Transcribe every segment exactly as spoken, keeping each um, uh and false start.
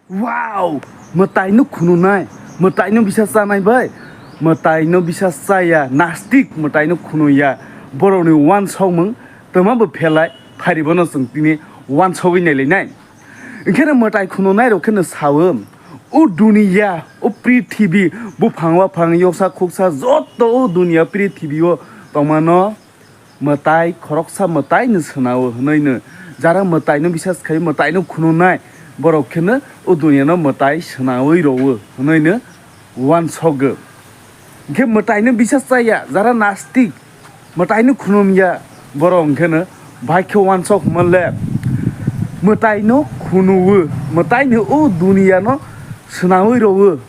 Wow! Mwtaino khununai, mwtaino bisa chanai bai, mwtaino bisa chaya, nastik mwtaino khunuya, borokni uansukmung twma bo phelai, pharibono chwng tini uansugwi nailainai. Enkheno mwtai khununai rok kheno sao, o duniya, o prithibi, buphang waphang, yoksa khuksa, joto o duniya prithibi o tongmano mwtai khoroksa mwtaino swnao hwnwi no, jara mwtaino bisas khai mwtaino khununai borok kheno o duniyano mwtai swnawi rwo hwnwi no uansogo. Hinkhe mwtaino bisas chaya, jara nastik mwtaino khunumya borok hinkheno bai khe uansok hwnle mwtaino khunuo, mwtaino o duniyano swnawi rwo.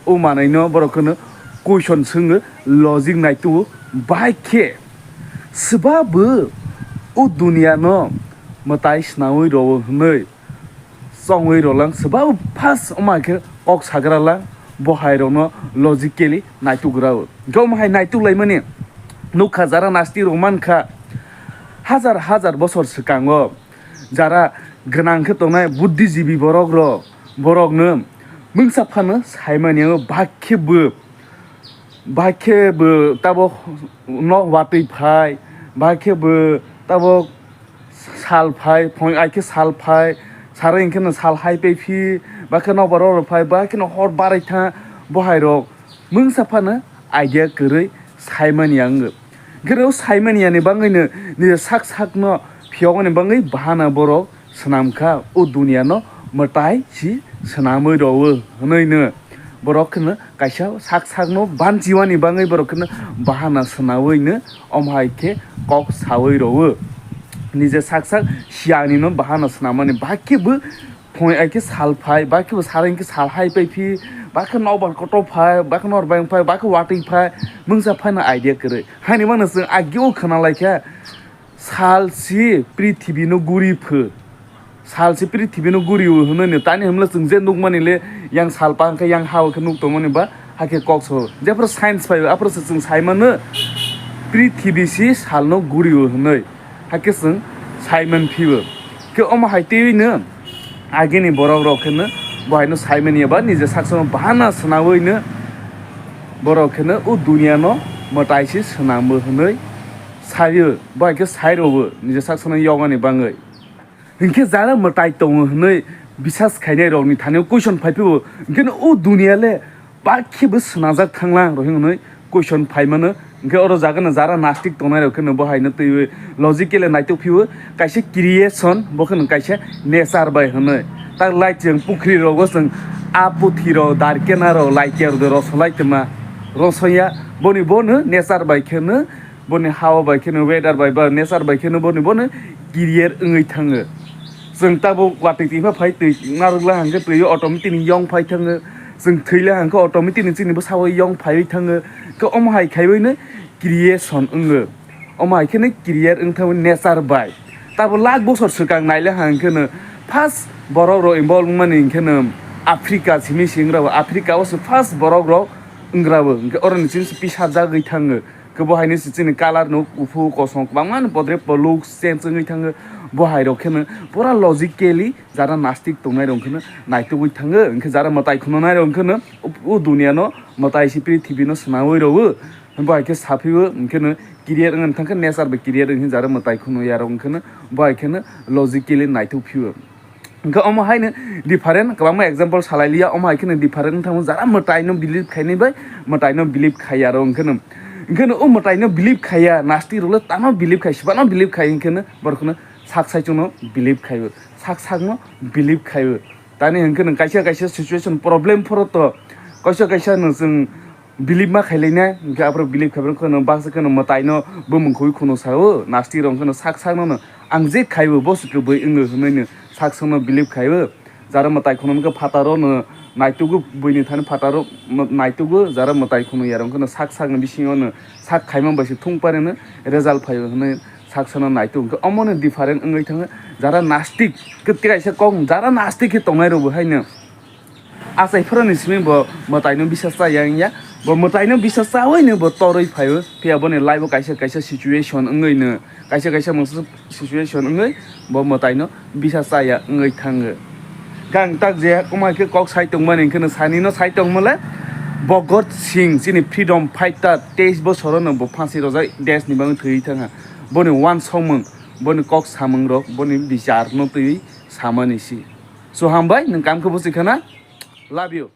O manwino borok kheno question swngo, logic naituo, bai khe swbabo o duniyano mwtai swnawi rwo hwnwi chongwi rwlang, swbabo first omo hai khe kok sagra lang, bo hai rokno logically naitugrao. Hinkhe omo hai naituklaimani nukha, jara nastik rok mankha hajar hajar bosor swkango jara gwnang khe tongnai buddhijibi borok rok, borokno mungsa phano saimani ang bakhe bo Bai khe bo tabok nok watwi phai, bai khe bo tabok sal phai, phung ai khe sal phai, sari hinkhe no sal hai pai phi, bai khe nokbar rok phai, bai khe no hor barai tha, bo hai rok mungsa phano idea kwrwi saimani ang. Hinkhe o saimani yani bagwi no nini sak sak no phiyokmani bagwi bahana borok swnam kha, o duniya no mwtai si swnamwi rwo hwnwi no borok kheno kaisa sak sak no banchiwani bagwi borok kheno bahana swnawi no omo hai khe kok sawi rwo. Nije sak sak siyani no bahana swnamani, bai khe bo phung ai khe sal phai, bai khe bo sal hinkhe sal hai pai phi, bai khe nokbar kotor phai, bai khe nokbar bai phai, bai khe watwi phai, mungsa phai no idea kwrwi. Haini bagwi no chwng agio khna lai kha. Sal si prithibi no guri pho. Sal si prithibi no guri o hwnwi no tani hwnle chwng je nukmani le yang sal pa hwnkhe yang ha o khe nuk tongmani ba hakhe kok so. Jephru science phai o aphuru se chwng sai mano prithibi si sal no guri o hwnwi. Hakhe chwng sai man phi o. Khe omo hai twi no agini borok rok khe no bo hai no sai mani ba nije sak samo bahana swnawi no borok khe no o duniya no mwtai si swnam o hwnwi. Sayo, bai khe sai rwo, nije sak sanai yogani bagwi. Hinkhe jara mwtai tongo hwnwi bisas khainai rokni thani o question phai phio, hinkhe no o duniya le bai khe bo swnajak thanglang rok hinwi question phai mano. Hinkhe oro jaga no jara nastik tongnai rok khe no bo hai no twiwi logically naitok phio, kaisa creation, bo khe no kaisa nature bai hwnwi. Tak lai chwng pukhri rogo chwng a puthi rok, darkena rok, laikya rok de rosolai tongma, rosoya, boni bo no nature bai khe no boni hawa bai kheno, weather bai ba, nature bai kheno boni bono create wngwi thango. Chwng tabuk watwi twi pha phai twi narwkla hwnkhe twi automatic ni yong phai thango. Chwng thwila hwnkhe automatic ni chini bwsao yong phaiwi thango. Khe omo hai khaiwi no creation wngo. Omo hai kheno create wng thango nature bai. Tabuk lakh bosor swkang naila hwnkhe no first borok rok involve wngmani hwnkhe no Africa simi si wngra bo. Africa o se first borok rok wngra bo. Hwnkhe oroni chini se pisa jagwi thango. Khe bo haino se chini colour no kuphur kosom kwbangma no podre poluk change wngwi thango. Bo hai rok kheno pura logically jara nastik tongnai rok kheno naitugwi thango. Hinkhe jara mwtai khununai rok kheno o duniya no mwtai se prithibi no swnawi rwo. Bo hai khe saphio hinkhe no create wngwi thangkhe nature bai create wngwi jara mwtai khunuya rok kheno bo hai kheno logically naitug phio. Hwnkhe omo haino different kwbangma example salai liya, omo hai kheno different wng thango, jara mwtaino believe khainai bai mwtaino believe khaiya aro hwnkhe no, hwnkhe no o mwtaino believe khaiya, nastik rok le tamo believe khai, sibano believe khai hwnkhe no borok no sak saichung no believe khaio, sak sak no believe khaio. Tani hwnkhe no kaisa kaisa situation problem phoro to kaisa kaisa no chwng believe ma khailainai, hwnkhe aphuru believe khaibrwng kheno baksa kheno mwtaino bumung khwi khunu sao, nastik rok kheno sak sakno no ang je khaibo bo se kwbwi wngo hwnwi no sak sakno believe khaibo. Jara mwtai khunu hwnkhe phataro no naitugo, buini thani phataro naitugo, jara mwtai khunu yarwng kheno sak sakni bisingo no sak khaima bai se thung pare no result phaio hwnwi sak sakno naitug. Hwnkhe omo no different wngwi thango, jara nastik khe kaisa kok, jara nastik khe tongnai rok bo haino. Achai phoroni simi bo mwtaino bisa cha yang ya, bo mwtaino bisa chawi no bo torwi phaio, phiya boni life o kaisa kaisa situation wngwi no, kaisa kaisa mungsa situation wngwi bo mwtaino bisa cha ya wngwi thango. Kang tak je kwma khe kok sai tongmani hwnkhe no sani no sai tongmale. Bhagat Singh chini freedom fighter, teis bosoro no bo phansi rojak, desh ni bagwi thwi thangha. Boni uansukmung, boni kok samung rok, boni bichar no twi samani si. So hambai, nwng kam khe busi khana. Love you.